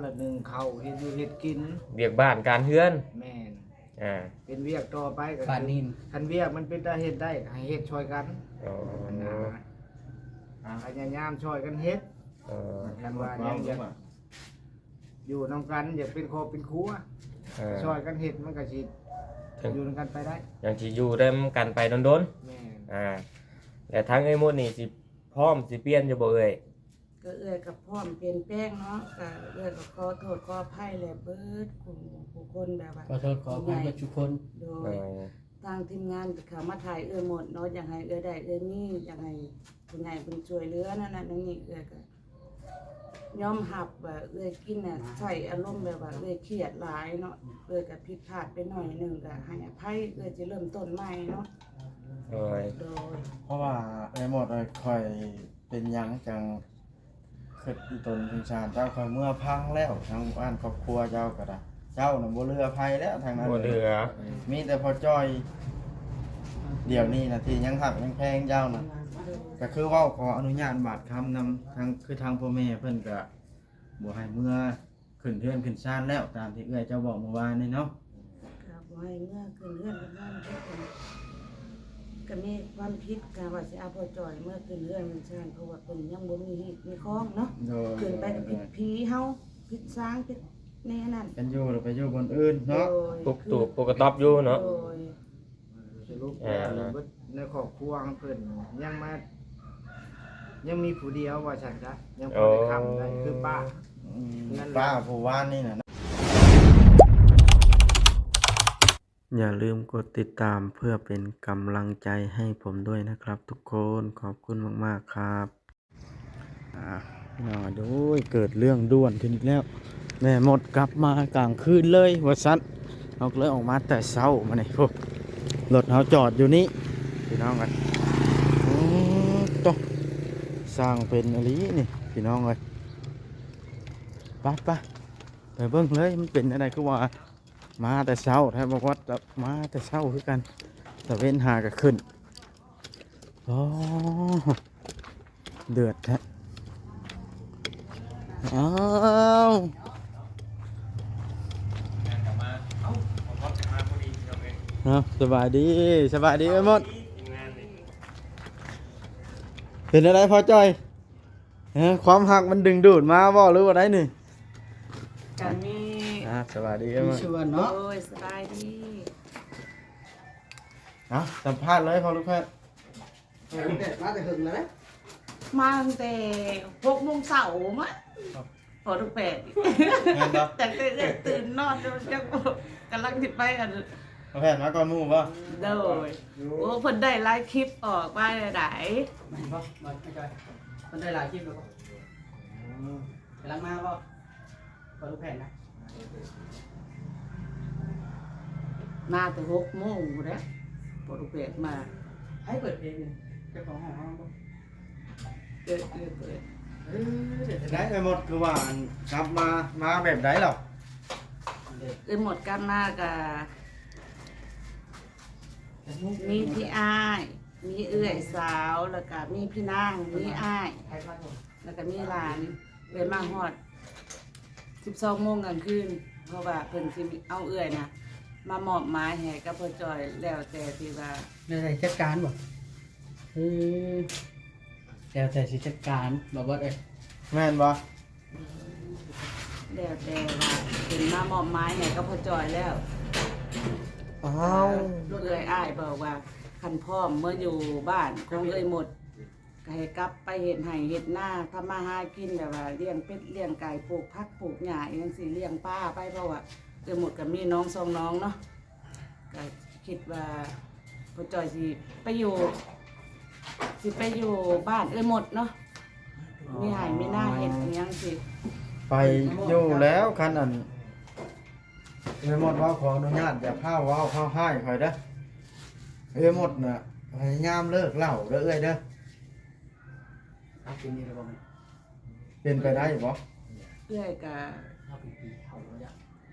ລະໜຶ່ງເຂົ້າ ເຮັດຢູ່ເຮັດກິນ ວຽກບ້ານການເຮືອນ ແມ່ນ ອ່າ ເປັນວຽກຕໍ່ໄປກໍຄື ບ້ານນີ້ ຄັນວຽກມັນເປັນຕາເຮັດໄດ້ ໃຫ້ເຮັດຊ່ອຍກັນ ອໍ ຫັ້ນນະ ອ່າ ພະຍາຍາມຊ່ອຍກັນເຮັດ ອໍ ຄັນວ່າຍັງຢາກຢູ່ນຳກັນ ຢາກເປັນຄອບເປັນຄົວ ເອີ ຊ່ອຍກັນເຮັດ ມັນກໍຊິຢູ່ນຳກັນໄປໄດ້ ຍັງຊິຢູ່ນຳກັນໄປດົນໆ ແມ່ນ ອ່າ ແລະທາງເອື້ອຍມົດນີ້ຊິ ພ້ອມຊິປ່ຽນຢູ່ບໍ່ເອື້ອຍ? ກໍເອື້ອຍກໍພ້ອມປ່ຽນແປງເນາະ ກໍເອື້ອຍກໍຂໍໂທດຂໍອະໄພແຫຼະ ເບິດຄູ່ ຜູ້ຄົນແບບວ່າ ຂໍໂທດຂໍອະໄພເບິດທຸກຄົນ ໂດຍ ໂດຍ ທາງທີມງານທີ່ເຂົ້າມາຖ່າຍເອື້ອຍມົດເນາະ ຢາກໃຫ້ເອື້ອຍໄດ້ເອື້ອຍມີ ຢາກໃຫ້ຜູ້ໃຫຍ່ເພິ່ນຊ່ວຍເຫຼືອນັ້ນນັ້ນນີ້ ເອື້ອຍກໍຍອມຮັບວ່າເອື້ອຍກິນນະ ໃຊ້ອາລົມແບບວ່າເອື້ອຍຄຽດຫຼາຍເນາະ ເອື້ອຍກໍຜິດພາດໄປໜ້ອຍໜຶ່ງ ກໍໃຫ້ອະໄພ ເອື້ອຍຊິເລີ່ມຕົ້ນໃໝ່ເນາະ ໂດຍ ໂດຍ ເພາະວ່າເອື້ອຍມົດ ຂ້ອຍ ເປັນຫຍັງຈັ່ງຄິດອີ່ຕົນສົງສານເຈົ້າ ຂ້ອຍເມືອພັງແລ້ວ ທາງບ້ານຄອບຄົວເຈົ້າກໍໄດ້ ເຈົ້ານະບໍ່ເຫຼືອໃຜແລ້ວທາງນັ້ນ ບໍ່ເຫຼືອ ມີແຕ່ພໍ່ຈ່ອຍ ດຽວນີ້ນະທີ່ຍັງຮັກຍັງແພງເຈົ້ານະ ກໍຄືເວົ້າຂໍອະນຸຍາດບາດຄຳນຳ ທາງ ຄືທາງພໍ່ແມ່ເພິ່ນກໍບໍ່ໃຫ້ເມືອ ຂຶ້ນເຮືອນຂຶ້ນຊານແລ້ວ ຕາມທີ່ເອື້ອຍເຈົ້າບອກມື້ວານນີ້ເນາະ ກໍບໍ່ໃຫ້ເມືອຂຶ້ນເຮືອນຂຶ້ນຊານ ກໍມີຄວາມຜິດ ກະວ່າຊິເອົາພໍ່ຈ່ອຍເມືອຂຶ້ນເຮືອນຂຶ້ນຊານ ເພາະວ່າເພິ່ນຍັງບໍ່ມີຮີດມີຄອງເນາະ ໂດຍ ຂຶ້ນໄປກໍຜິດຜີເຮົາ ຜິດສາງ ຜິດແນວນັ້ນ ຄັນຢູ່ລະໄປຢູ່ບ່ອນອື່ນເນາະ ໂດຍ ປຸກຕູບປຸກກະຕ໊ອບຢູ່ເນາະ ໂດຍ ສະຫຼຸບແລ້ວ ເອີ ເບິດໃນຄອບຄົວຂອງເພິ່ນ ຍັງມາ ຍັງມີຜູ້ດຽວວ່າຊັ້ນຊະ ຍັງພໍໄດ້ຄ້ຳໄດ້ ໂອ້ ຄືປ້າ ອືມ ເຮືອນ ປ້າຜູ້ວານນີ້ນະ. ຢ່າລືມກົດຕິດຕາມເພື່ອເປັນກຳລັງໃຈໃຫ້ຜົມດ້ວຍນະຄັບທຸກຄົນ ຂອບຄຸນມາກໆຄັບ. ອ່າ ພີ່ນ້ອງ ໂອ້ຍ ເກີດເລື່ອງດ່ວນຂຶ້ນອີກແລ້ວ ແມ່ມົດກັບມາກາງຄືນເລີຍວ່າຊັ້ນ ເຮົາກໍເລີຍອອກມາແຕ່ເຊົ້າມານີ້ ໂອ້ ລົດເຮົາຈອດຢູ່ນີ້ ພີ່ນ້ອງເອີຍ ໂອ້ ໂຕ ຊ່າງເປັນອີ່ຫຼີນີ້ ພີ່ນ້ອງເອີຍ ໄປໆ ໄປເບິ່ງເລີຍ ມັນເປັນແນວໃດ ຄືວ່າ ມາແຕ່ເຊົ້າແທ້ ບໍ່ວ່າຈະມາແຕ່ເຊົ້າຄືກັນ ຕາເວັນຫາກໍຂຶ້ນ ໂອ້ ເດືອດແທ້ ອ້າວ ເອົ້າ ສະບາຍດີ ສະບາຍດີເອື້ອຍມົດ ເປັນແນວໃດພໍ່ຈ່ອຍ? ເອີ ຄວາມຮັກມັນດຶງດູດມາບໍ່ ຫຼືວ່າໃດນີ້? ກະມີ ອ່າ ສະບາຍດີເອີຍ ມີຊວນເນາະ ໂດຍ ສະບາຍດີ ເອົາ ສຳພາດເລີຍພໍ່ລູກແພດ ເອີ ມາແຕ່ເຫິງແລ້ວນະ ມາຕັ້ງແຕ່ຫົກໂມງເຊົ້າມາ ພໍ່ລູກແພດ ແມ່ນບໍ່? ຕັ້ງແຕ່ເອື້ອຍຕື່ນນອນ ຈັກ ກຳລັງຊິໄປອັນ ພໍ່ແພດມາກ່ອນໝູ່ບໍ່? ໂດຍ ໂອ້ ເພິ່ນໄດ້ຫຼາຍຄລິບອອກມາຫຼາຍ ແມ່ນບໍ່? ບໍ່ ເພິ່ນໄດ້ຫຼາຍຄລິບແລ້ວບໍ່? ອືມ ກຳລັງມາບໍ່? ພໍ່ລູກແພດນະ ມາແຕ່ຫົກໂມງພຸ້ນແຫຼະ ພໍ່ລູກແພດມາ ໃຜເປີດເພງນີ້? ເຈົ້າຂອງຫ້ອງເຮົາບໍ່? ເອີ ເອີ ເປີດ ເອີ ເປັນຈັ່ງໃດເອື້ອຍມົດ ຄືວ່າ ອັນ ກັບມາ ມາແບບໃດລະ? ເອື້ອຍມົດກັບມາກະ ມີພີ່ອ້າຍ ມີເອື້ອຍສາວ ແລ້ວກະມີພີ່ນາງ ມີອ້າຍ ແລ້ວກະມີຫຼານ ເອື້ອຍມາຮອດສິບສອງໂມງກາງຄືນ ເພາະວ່າເພິ່ນຊິເອົາເອື້ອຍນະ ມາມອບໝາຍໃຫ້ກັບພໍ່ຈ່ອຍ ແລ້ວແຕ່ທີ່ວ່າ ແລ້ວແຕ່ຈັດການບໍ່? ເອີ ແລ້ວແຕ່ຊິຈັດການ ບໍ່ບອດເອີຍ ແມ່ນບໍ່? ແລ້ວແຕ່ວ່າເພິ່ນມາມອບໝາຍໃຫ້ກັບພໍ່ຈ່ອຍແລ້ວ ອ້າວ ເອື້ອຍອ້າຍບອກວ່າ ຄັນພ້ອມເມືອຢູ່ບ້ານຂອງເອື້ອຍມົດ ກໍໃຫ້ກັບໄປເຮັດໄຮ່ເຮັດນາ ທຳມາຫາກິນ ແບບວ່າລ້ຽງເປັດລ້ຽງໄກ່ ປູກຜັກປູກຫຍ້າອີ່ຫຍັງຊີ້ ລ້ຽງປາໄປ ເພາະວ່າເອື້ອຍມົດກໍມີນ້ອງສອງນ້ອງເນາະ ກໍຄິດວ່າພໍ່ຈ່ອຍຊິໄປຢູ່ ຊິໄປຢູ່ບ້ານເອື້ອຍມົດເນາະ ມີໄຮ່ມີນາເຮັດອີ່ຫຍັງຊີ້ ໄປຢູ່ແລ້ວ ຄັນອັນ ເອື້ອຍມົດເວົ້າ ຂໍອະນຸຍາດ ຢ່າຟ້າວເວົ້າຟ້າວຮ້າຍຂ້ອຍເດີ ເອື້ອຍມົດນະ ພະຍາຍາມເລີກເຫຼົ້າເດີເອື້ອຍເດີ ເປັນໄປໄດ້ບໍ່? ເອື້ອຍກະ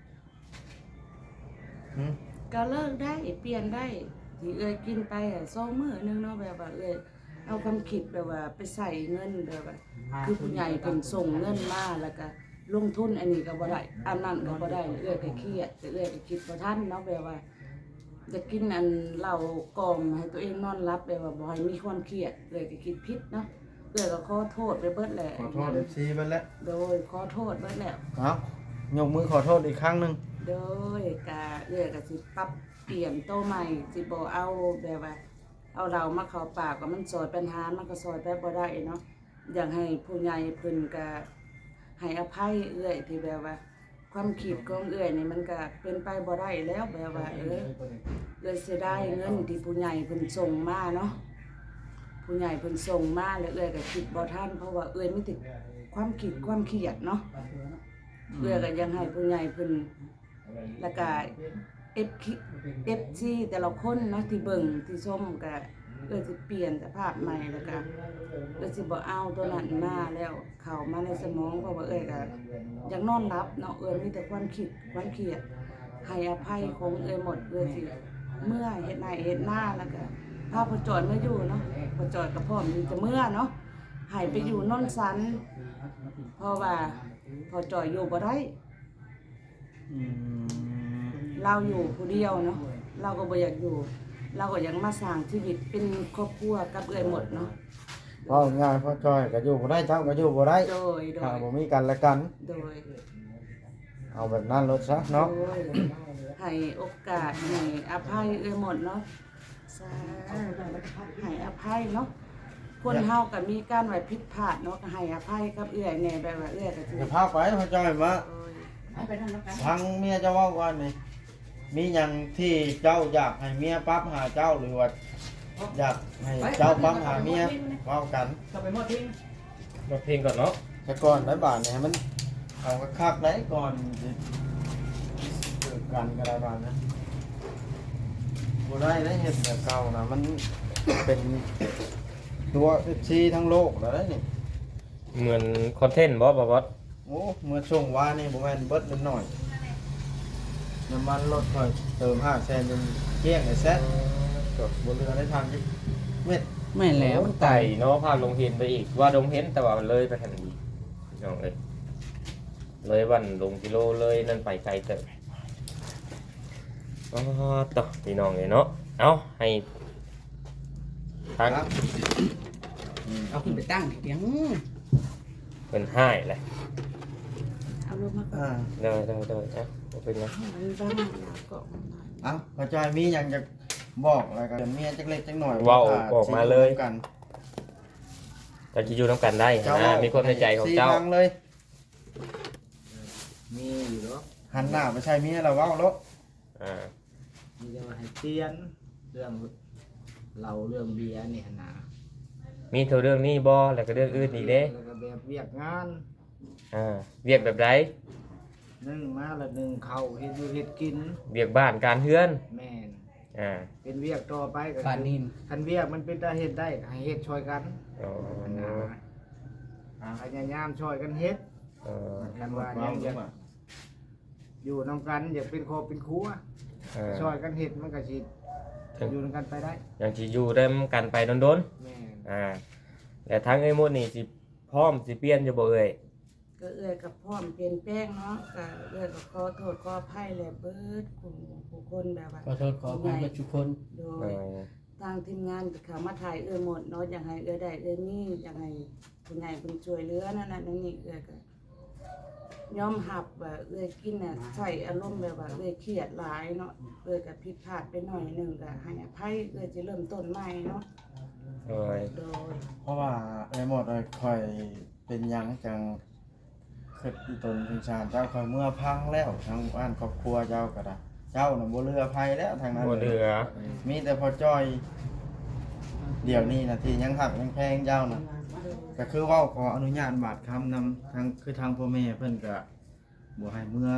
ຫຶ? ກະເລີກໄດ້ ປ່ຽນໄດ້ ທີ່ເອື້ອຍກິນໄປອະ ສອງມື້ໜຶ່ງເນາະ ແບບວ່າເອື້ອຍເອົາຄວາມຄິດແບບວ່າໄປໃຊ້ເງິນ ແບບວ່າ ຄືຜູ້ໃຫຍ່ເພິ່ນສົ່ງເງິນມາ ແລ້ວກະ ລົງທຶນອັນນີ້ກໍບໍ່ໄດ້ ອັນນັ້ນກໍບໍ່ໄດ້ ເອື້ອຍກໍຄຽດ ແຕ່ເອື້ອຍກໍຄິດບໍ່ທັນເນາະ ແບບວ່າຢາກກິນອັນເຫຼົ້າກ່ອມໃຫ້ຕົວເອງນອນຫຼັບ ແບບວ່າບໍ່ໃຫ້ມີຄວາມຄຽດ ເອື້ອຍກໍຄິດຜິດເນາະ ເອື້ອຍກໍຂໍໂທດໄປເບິດແຫຼະ ຂໍໂທດເອັຟຊີເບິດແຫຼະ ໂດຍ ຂໍໂທດເບິດແລ້ວ ເອົ້າ ຍົກມືຂໍໂທດອີກຄັ້ງໜຶ່ງ ໂດຍ ກະເອື້ອຍກໍຊິປັບປ່ຽນໂຕໃໝ່ ຊິບໍ່ເອົາແບບວ່າ ເອົາເຫຼົ້າມາເຂົ້າປາກ ກໍມັນຊ່ອຍປັນຫາ ມັນກໍຊ່ອຍໄປບໍ່ໄດ້ເນາະ ຢາກໃຫ້ຜູ້ໃຫຍ່ເພິ່ນກະໃຫ້ອະໄພເອື້ອຍ ທີ່ແບບວ່າຄວາມຄິດຂອງເອື້ອຍນີ້ມັນກະເປັນໄປບໍ່ໄດ້ແລ້ວ ແບບວ່າ ເອີ ເອື້ອຍເສຍດາຍເງິນທີ່ຜູ້ໃຫຍ່ເພິ່ນສົ່ງມາເນາະ ຜູ້ໃຫຍ່ເພິ່ນສົ່ງມາ ແລ້ວເອື້ອຍກະຄິດບໍ່ທັນ ເພາະວ່າເອື້ອຍມີແຕ່ຄວາມຄິດຄວາມຄຽດເນາະ ເອື້ອຍກະຢາກໃຫ້ຜູ້ໃຫຍ່ເພິ່ນ ແລ້ວກະເອັຟ ເອັຟຊີແຕ່ລະຄົນເນາະ ທີ່ເບິ່ງທີ່ຊົມ ກະເອື້ອຍຊິປ່ຽນສະພາບໃໝ່ ແລ້ວກະເອື້ອຍຊິບໍ່ເອົາໂຕນັ້ນມາແລ້ວ ເຂົ້າມາໃນສະໝອງ ເພາະວ່າເອື້ອຍກະຢາກນອນຫຼັບເນາະ ເອື້ອຍມີແຕ່ຄວາມຄິດຄວາມຄຽດ ໃຫ້ອະໄພຂອງເອື້ອຍໝົດ ເອື້ອຍຊິເມືອເຮັດໄຮ່ເຮັດນາ ແລ້ວກະພາພໍ່ຈ້ອຍມາຢູ່ເນາະ ພໍ່ຈ້ອຍກະພ້ອມທີ່ຈະເມືອເນາະ ໃຫ້ໄປຢູ່ໂນນສັນ ເພາະວ່າພໍ່ຈ້ອຍຢູ່ບໍ່ໄດ້ ອືມ ລາວຢູ່ຜູ້ດຽວເນາະ ລາວກໍບໍ່ຢາກຢູ່ ລາວກໍຢາກມາສ້າງຊີວິດເປັນຄອບຄົວກັບເອື້ອຍໝົດເນາະ ເວົ້າງ່າຍ ພໍ່ຈ້ອຍກໍຢູ່ບໍ່ໄດ້ ເຈົ້າກໍຢູ່ບໍ່ໄດ້ ໂດຍ ໂດຍ ຖ້າບໍ່ມີກັນແລະກັນ ໂດຍ ເອົາແບບນັ້ນໂລດຊະເນາະ ໂດຍ ໃຫ້ໂອກາດ ໃຫ້ອະໄພເອື້ອຍໝົດເນາະ ສາ ໃຫ້ອະໄພເນາະ ຄົນເຮົາກໍມີການວ່າຜິດພາດເນາະ ກໍໃຫ້ອະໄພກັບເອື້ອຍແດ່ ແບບວ່າເອື້ອຍກໍຊິ ຢ່າພາໄປ ພໍ່ຈ້ອຍມາ ໂອ້ຍ ຟັງເມຍເຈົ້າເວົ້າກ່ອນນີ້ ມີຫຍັງທີ່ເຈົ້າຢາກໃຫ້ເມຍປັບຫາເຈົ້າ ຫຼືວ່າຢາກໃຫ້ເຈົ້າປັບຫາເມຍ ເວົ້າກັນ ເຂົ້າໄປມອດເພງ ມອດເພງກ່ອນເນາະ ສາກ່ອນໄດ້ບາດນີ້ ໃຫ້ມັນເອົາຄັກໆໄດ້ ກ່ອນຊິຖືກກັນກໍໄດ້ບາດນະ ບໍ່ໄດ້ໄດ້ ເຮັດແບບເກົ່ານະ ມັນເປັນຕົວເອັຟຊີທັງໂລກແລ້ວເດ້ນີ້ ເໝືອນຄອນເທັນບໍ່ ບ່າວບອດ? ໂອ້ ເມື່ອຊ່ວງວານນີ້ບໍ່ແມ່ນເບິດເລັກນ້ອຍ ນ້ຳມັນລົດຂ້ອຍເຕີມຫ້າແສນຈົນກ້ຽງໄອ້ແຊດ ເອີ ບໍ່ເຫຼືອໄດ້ທັນຈັກເມັດ ແມ່ນແລ້ວ ໂອ້ ມັນໄກເນາະ ພາກດົງເຫັນໄປອີກ ວ່າດົງເຫັນ ແຕ່ວ່າມັນເລີຍໄປຫັ້ນອີກ ພີ່ນ້ອງເອີຍ ເລີຍບ້ານດົງກິໂລ ເລີຍນັ້ນໄປໄກເຕີບ ອໍ ໂຕ ພີ່ນ້ອງເອີຍເນາະ ເອົາ ໃຫ້ທາງ ເອົາຂຶ້ນໄປຕັ້ງເປັນຫຍັງ? ເພິ່ນຮ້າຍແຫຼະ ເອົາລົງມາກ່ອນ ອ່າ ໂດຍ ໂດຍ ໂດຍ ເອົາ ບໍ່ເປັນຫຍັງ ມັນບ້ານເອົາເກາະ ເອົາ ພໍ່ຈ້ອຍມີຫຍັງຈະບອກ ແລ້ວກໍເມຍຈັກເລັກຈັກໜ້ອຍ ເວົ້າອອກມາເລີຍ ຢູ່ນຳກັນ ເຈົ້າຊິຢູ່ນຳກັນໄດ້ຫັ້ນນະ ເຈົ້າເວົ້າ ມີຄວາມໃນໃຈຂອງເຈົ້າ ໃຫ້ເອັຟຊີຟັງເລີຍ ມີຢູ່ດອກ ຫັນໜ້າໄປໃສ່ເມຍແລ້ວເວົ້າໂລດ ອ່າ ມີແຕ່ວ່າໃຫ້ປ່ຽນເລື່ອງເຫຼົ້າເລື່ອງເບຍນີ້ຫັ້ນນະ ມີເທົ່າເລື່ອງນີ້ບໍ່? ແລ້ວກໍເລື່ອງອື່ນອີກເດ້ ແລ້ວກໍແບບວຽກງານ ອ່າ ວຽກແບບໃດ? ໜຶ່ງມາລະໜຶ່ງເຂົ້າເຮັດຢູ່ເຮັດກິນ ວຽກບ້ານການເຮືອນ ແມ່ນ ອ່າ ເປັນວຽກຕໍ່ໄປກໍຄື ຄັນວຽກມັນເປັນຕາເຮັດໄດ້ກໍໃຫ້ເຮັດຊ່ອຍກັນ ອໍ ຫັ້ນນະ ພະຍາຍາມຊ່ອຍກັນເຮັດ ເອີ ຄັນວ່າຍັງຢາກ ຢູ່ນຳກັນ ຢາກເປັນຄອບເປັນຄົວ ເອີ ຊ່ອຍກັນເຮັດ ມັນກໍຊິຢູ່ນຳກັນໄປໄດ້ ຍັງຊິຢູ່ນຳກັນໄປດົນໆ ແມ່ນ ອ່າ ແລະທາງເອື້ອຍມົດນີ້ຊິພ້ອມຊິປ່ຽນຢູ່ບໍ່ເອື້ອຍ? ກໍເອື້ອຍກໍພ້ອມປ່ຽນແປງເນາະ ກໍເອື້ອຍກໍຂໍໂທດຂໍອະໄພແຫຼະ ເບິດຄູ່ຜູ້ຄົນ ແບບວ່າ ຂໍໂທດຂໍອະໄພເບິດທຸກຄົນ ໂດຍ ເອີ ທາງທີມງານທີ່ເຂົ້າມາຖ່າຍເອື້ອຍມົດເນາະ ຢາກໃຫ້ເອື້ອຍໄດ້ເອື້ອຍມີ ຢາກໃຫ້ຜູ້ໃຫຍ່ເພິ່ນຊ່ວຍເຫຼືອນັ້ນນັ້ນນີ້ ເອື້ອຍກໍ ຍອມຮັບວ່າເອື້ອຍກິນນະ ໃຊ້ອາລົມແບບວ່າເອື້ອຍຄຽດຫຼາຍເນາະ ເອື້ອຍກໍຜິດພາດໄປໜ້ອຍໜຶ່ງ ກໍໃຫ້ອະໄພ ເອື້ອຍຊິເລີ່ມຕົ້ນໃໝ່ເນາະ ໂດຍ ໂດຍ ເພາະວ່າອ້າຍມົດ ຂ້ອຍເປັນຫຍັງຈັ່ງຄິດອີ່ຕົນສົງສານເຈົ້າ ຂ້ອຍເມືອພັງແລ້ວ ທາງບ້ານຄອບຄົວເຈົ້າກໍໄດ້ ເຈົ້ານະບໍ່ເຫຼືອໃຜແລ້ວທາງນັ້ນ ບໍ່ເຫຼືອ ມີແຕ່ພໍ່ຈ້ອຍ ດຽວນີ້ນະທີ່ຍັງຮັກຍັງແພງເຈົ້ານະ ກໍຄືເວົ້າຂໍອະນຸຍາດບາດຄຳນຳ ທາງ ຄືທາງພໍ່ແມ່ເພິ່ນກໍບໍ່ໃຫ້ເມືອ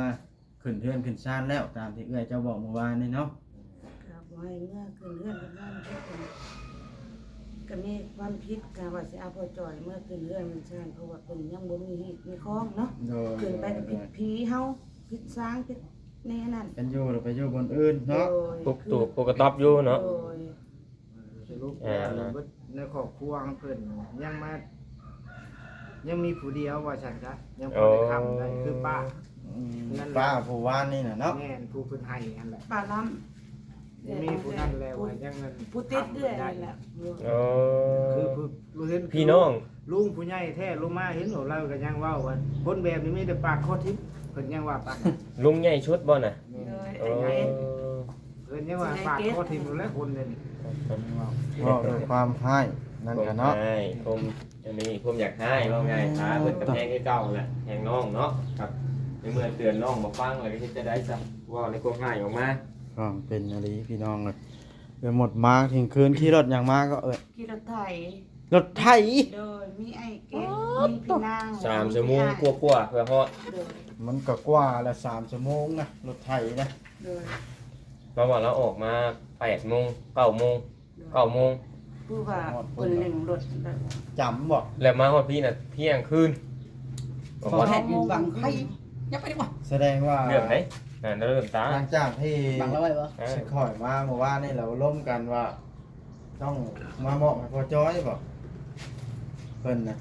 ຂຶ້ນເຮືອນຂຶ້ນຊານແລ້ວ ຕາມທີ່ເອື້ອຍເຈົ້າບອກມື້ວານນີ້ເນາະ ກໍບໍ່ໃຫ້ເມືອຂຶ້ນເຮືອນຂຶ້ນຊານ ກໍມີຄວາມຜິດ ກໍວ່າຊິເອົາພໍ່ຈ້ອຍເມືອຂຶ້ນເຮືອນຂຶ້ນຊານ ເພາະວ່າເພິ່ນຍັງບໍ່ມີຮີດມີຄອງເນາະ ໂດຍ ຂຶ້ນໄປກໍຜິດຜີເຮົາ ຜິດສາງ ຜິດແນວນັ້ນ ຄັນຢູ່ແລ້ວໄປຢູ່ບ່ອນອື່ນເນາະ ໂດຍ ປຸກຕູບປຸກກະຕອບຢູ່ເນາະ ໂດຍ ສະຫຼຸບແລ້ວ ເອີ ເບິດໃນຄອບຄົວຂອງເພິ່ນ ຍັງມາ ຍັງມີຜູ້ດຽວວ່າຊັ້ນຊະ ຍັງພໍໄດ້ຄ້ຳໄດ້ ໂອ້ ຄືປ້າ ອືມ ເຮືອນ ປ້າຜູ້ວານນີ້ນະເນາະ ແມ່ນ ຜູ້ເພິ່ນໃຫ້ຫັ້ນແຫຼະ ປ້າລຳ ຍັງມີຜູ້ນັ້ນແຫຼະວ່າຍັງ ຜູ້ຕິດເອື້ອຍນັ້ນແຫຼະ ໂອ້ ຄືຜູ້ ເຫັນພີ່ນ້ອງ ລຸງຜູ້ໃຫຍ່ແທ້ລົງມາເຫັນ ລາວກໍຍັງເວົ້າວ່າ ຄົນແບບນີ້ມີແຕ່ປາກຄໍທິ່ມ ເພິ່ນຍັງວ່າປາກ ລຸງໃຫຍ່ສຸດບໍ່ນະ? ແມ່ນ ໂອ້ ເພິ່ນຍັງວ່າປາກຄໍທິ່ມຢູ່ແລ້ວຄົນເດນີ້ ເວົ້າດ້ວຍຄວາມຮ້າຍນັ້ນກະເນາະ ຄວາມຮ້າຍ ຄວາມ ອັນນີ້ຄວາມຢາກຮ້າຍ ເວົ້າງ່າຍ ຫາເພິ່ນກໍແພງຄືເກົ່າແຫຼະ ແພງນ້ອງເນາະ ຄັບ ໃນເມື່ອເຕືອນນ້ອງບໍ່ຟັງ ແລ້ວກໍເຮັດຈັ່ງໃດຊະ ເວົ້າໃນຄວາມຮ້າຍອອກມາ ຄວາມເປັນອີ່ຫຼີພີ່ນ້ອງເອີຍ ເອື້ອຍມົດມາທ່ຽງຄືນຂີ່ລົດຫຍັງມາກໍເອື້ອຍ? ຂີ່ລົດໄຖ ລົດໄຖ ໂດຍ ມີອ້າຍເກັບ ມີພີ່ນາງ ສາມຊົ່ວໂມງກວ່າໆ ເພື່ອຮອດ ໂດຍ ມັນກໍກວ່າລະ ສາມຊົ່ວໂມງນະ ລົດໄຖນະ ໂດຍ ເພາະວ່າລາວອອກມາແປດໂມງ ເກົ້າໂມງ ໂດຍ ເກົ້າໂມງ ຄືວ່າເພິ່ນເລັ່ງລົດ ຈຳບໍ່ ແລ້ວມາຮອດພີ້ນະ ທ່ຽງຄືນ ສອງໂມງ ແດດຢູ່ບັງໄຟ ຢ່າໄປດີກວ່າ ສະແດງວ່າ ເລື່ອງໃດ ນັ້ນເລີ່ມຕາ ຫຼັງຈາກທີ່ ບັງລາວໄວ້ບໍ່? ເອີ ຊິຂ້ອຍມາເມື່ອວານນີ້ ລາວລົມກັນວ່າ ຕ້ອງມາມອບໃຫ້ພໍ່ຈ້ອຍບໍ່ ເພິ່ນນະ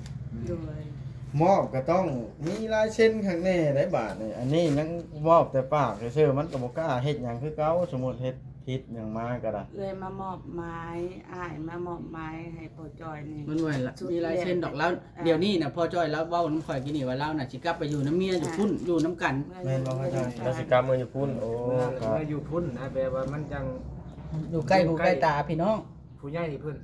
ໂດຍ ມອບກໍຕ້ອງມີລາຍເຊັນຂ້າງແນ່ໄດ໋ບາດນີ້ ອັນນີ້ຍັງມອບແຕ່ປາກຊື່ໆ ມັນກໍບໍ່ກ້າເຮັດຫຍັງຄືເກົ່າ ສົມມຸດເຮັດຜິດຫຍັງມາກໍໄດ້ ເອື້ອຍມາມອບໝາຍ ອ້າຍມາມອບໝາຍໃຫ້ພໍ່ຈ້ອຍນີ້ ມັນບໍ່ມີລາຍເຊັນດອກ ແລ້ວ ອ່າ ດຽວນີ້ນະ ພໍ່ຈ້ອຍລາວເວົ້ານຳຂ້ອຍກີ້ນີ້ວ່າ ລາວນະຊິກັບໄປຢູ່ນຳເມຍຢູ່ພຸ້ນ ອ່າ ຢູ່ນຳກັນ ແມ່ນບໍ່ພໍ່ຈ້ອຍ? ລາວຊິກັບເມືອຢູ່ພຸ້ນ ໂອ້ ເມືອ ກັບ ເມືອຢູ່ພຸ້ນນະ ແປວ່າມັນຈັ່ງ ຢູ່ໃກ້ຫູໃກ້ຕາພີ່ນ້ອງ ຜູ້ໃຫຍ່ເພິ່ນ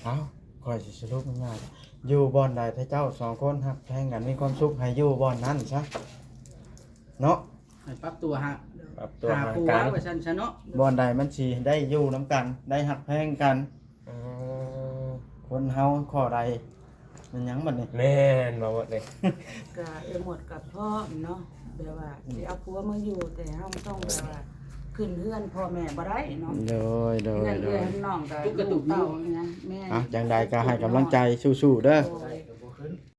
ເອົ້າ ຂ້ອຍຊິສະຫຼຸບງ່າຍໆ ຢູ່ບ່ອນໃດ ຖ້າເຈົ້າສອງຄົນຮັກແພງກັນ ມີຄວາມສຸກ ໃຫ້ຢູ່ບ່ອນນັ້ນຊະເນາະ ໃຫ້ປັບຕົວຫາ ປັບຕົວຫາກັນ ຫາຜົວວ່າຊັ້ນຊະເນາະ ບ່ອນໃດມັນຊິໄດ້ຢູ່ນຳກັນ ໄດ້ຮັກແພງກັນ ອືມ ຄົນເຮົາຂໍ້ໃດ ແມ່ນຫຍັງບັດນີ້? ແມ່ນ ເວົ້າໝົດເລີຍ ກະເອື້ອຍໝົດກະພ້ອມເນາະ ແບບວ່າ ອືມ ຊິເອົາຜົວມາຢູ່ ແຕ່ເຮົາຕ້ອງແບບວ່າ ຂຶ້ນເຮືອນພໍ່ແມ່ບໍ່ໄດ້ເນາະ ໂດຍ ໂດຍ ເຮືອນເອື້ອຍ ໂດຍ ເຮືອນນ້ອງກະ ລູກເຕົ້ານີ້ນະ ແມ່ນ ອ່ະ ຈັ່ງໃດກະໃຫ້ກຳລັງໃຈ ສູ້ໆເດີ ໂດຍ